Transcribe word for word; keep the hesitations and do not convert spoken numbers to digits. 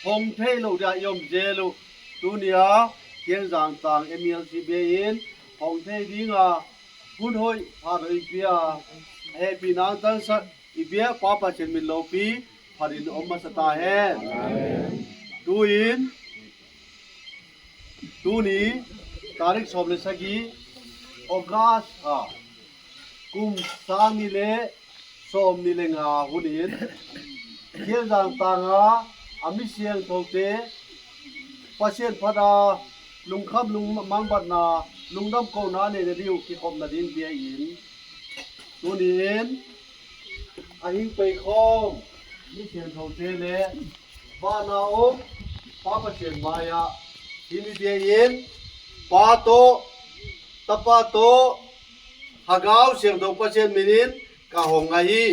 hong thei lo dia i om zel uh. Tuni a Kianzang tang M E L C bia in hong thei dinga hun hoih pha lo i pia, hehpihna hong tansak i biak Pa Pasian min lopi phatin om masa ta hen. Tu-in tuni tarik sawm le sagih August kha, kum sang nih le sawm nih le nga hunin Kianzang tanga a mi siangthote Pasian phat a lungkham lungmangbatna, lungdam kohna neihna ding uh kikhopna ding bia in, tuni-in a hing peikhawm mi siangthote le vana om Pa Pasian mai-ah hih mi bia in Pa tawh, Tapa tawh, Hagau Siangtho Pasian minin ka hong ngah hi.